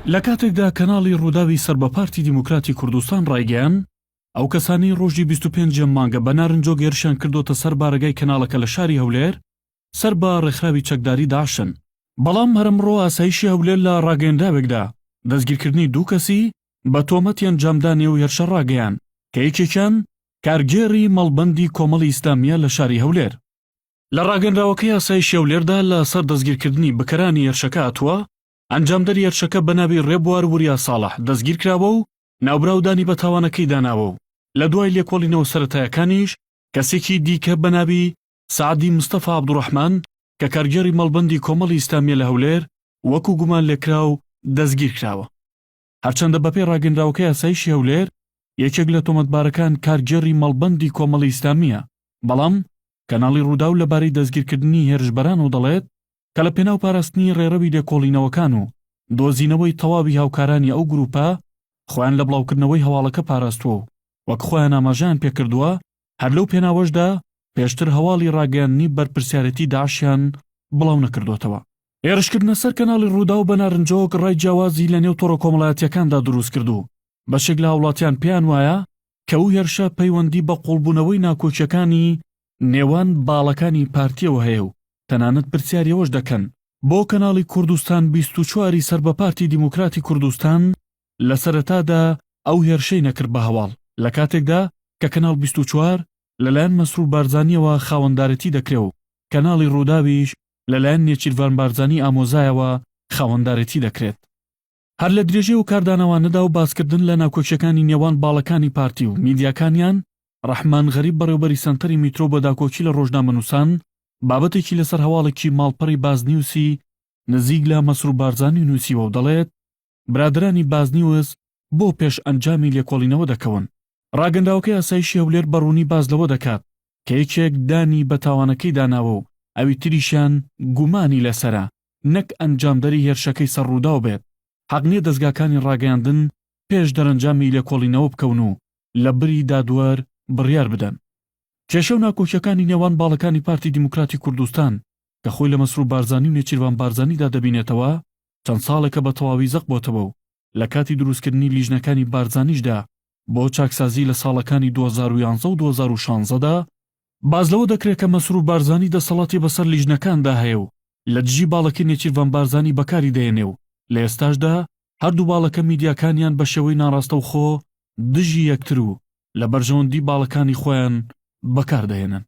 لە کاتێکدا کەناڵی ڕووداوی سەر بە پارتی دیموکراتی کوردستان ڕایگەیاند، ئەو کەسانەی ڕۆژی 25 ی ئەم مانگە بە نارنجۆک هێرشیان کردۆتە سەر بارەگای کەناڵەکە لە شاری هەولێر، سەر بە ڕێکخراوی چەکداری داعشن. بەڵام هەر ئەمڕۆ ئاسایشی هەولێر لە ڕاگەیەنراوێکدا دەستگیرکردنی دوو کەسی بە تۆمەتی ئەنجامدانی ئەو هێرشە ڕاگەیاند کە یەکێکیان کارگێڕی مەڵبەندی کۆمەڵی ئیسلامییە لە شاری هەولێر. لە ڕاگەنراوەکەی ئاسایشی هەولێردا لە سەر دەستگیرکردنی بکەرانی هێرشەکە هاتووە، ئەنجامدەری هێرشەکە بە ناوی ڕێبوار وریا ساڵح دەستگیرکراوە و ناوبراو دانی بە تاوانەکەیدا ناوە و لە دوای لێکۆڵینەوە سەرەتایەکانیش کەسێکی دیکە بە ناوی سەعدی مستەفا عەبدوڕەحمان کە کارگێڕی مەڵبەندی کۆمەڵی ئیسلامییە لە هەولێر وەکو گومانلێکراو دەستگیرکراوە. هەرچەندە بەپێی ڕاگەندراوەکەی ئاسایشی هەولێر، یەکێک لە تۆمەتبارەکان کارگێڕی مەڵبەندی کۆمەڵی ئیسلامییە، بەڵام کەناڵی ڕووداو لەبارەی دەستگیرکردنی هێرشبەرانەوە دەڵێت کە لە پێناو پاراستنی ڕێڕەوی لێکۆڵینەوەکان و دۆزینەوەی تەواوی هاوکارانی ئەو گرووپە خۆیان لە بڵاوکردنەوەی هەواڵەکە پاراستووە و وەک خۆیان ئاماژەیان پێکردووە هەر لەو پێناوەشدا پێشتر هەواڵی ڕاگەیاندنی بەرپرسیارێتی داعشیان بڵاونەکردووەتەوە. هێرشکردنە سەر کەناڵی ڕووداو بە نارنجۆک ڕای جیاوازی لە نێو تۆڕە کۆمەڵایەتییەکاندا دروستکرد و بەشێک لە هاوڵاتیان پێیان وایە کە ئەو هێرشە پەیوەندی بە قوڵبوونەوەی ناکۆکییەکانی نێوان باڵەکانی پارتییەوە هەیە و تەنانەت پرسیاری ئەوەش دەکەن بۆ کەناڵی کوردستان 24 ی سەر بە پارتی دیموکراتی کوردستان لە سەرەتادا ئەو هێرشەی نەکرد بە هەواڵ لە کاتێکدا کە کەناڵ 24 لەلایەن مەسرور بارزانییەوە خاوەندارێتی دەکرێ و کەناڵی ڕووداویش لەلایەن نێچیرڤان بارزانی ئامۆزایەوە خاوەندارێتی دەکرێت. هەر لە درێژەی ئەو کاردانەوانەدا و باسکردن لە ناکۆکییەکانی نێوان باڵەکانی پارتی و میدیاکانیان، ڕەحمان غەریب بەڕێوبەری سەنتەری میترۆ بۆ داکۆکی لە ڕۆژنامەنووسان بابەتێکی لەسەر هەواڵێکی ماڵپەڕی بازنیوسی نزیک لە مەسرور بارزانی نووسیوە و دەڵێت، برادەرانی بازنیوز بۆ پێش ئەنجامی لێکۆڵینەوە دەکەون. ڕاگەندراوەکەی ئاسایشی هەولێر بە ڕوونی باس لەوە دەکات کە یەکێک دانی بە تاوانەکەیدا ناوە و ئەوی تریشیان گومانی لەسەرە نەک ئەنجامدەری هێرشەکەی سەر ڕووداو بێت. حەق نییە دەزگاکانی ڕاگەیاندن پێش دەرەنجامی لێکۆڵینەوە بکەون و لە بری دادوەر بڕیار بدەن. کێشە و ناکۆکییەکانی نێوان باڵەکانی پارتی دیموکراتی کوردستان کە خۆی لە مەسرور بارزانی و نێچیرڤان بارزانیدا دەبینێتەوە چەند ساڵێکە بە تەواوی زەق بۆتەوە و لە کاتی دروستکردنی لیژنەکانی بارزانیشدا بۆ چاکسازی لە ساڵەکانی 2011 و 2016 دا، باس لەوە دەکرێت کە مەسرور بارزانی دەسەڵاتی بەسەر لیژنەکاندا هەیە و لە دژی باڵەکەی نێچیرڤان بارزانی بەکاری دەهێنێ و لە ئێستاشدا هەردوو باڵەکە میدیاکانیان بە شێوەی ناڕاستەوخۆ دژی یەکتر و لە بەرژەوەندی باڵەکانی خۆیان بەکار دەهێنن.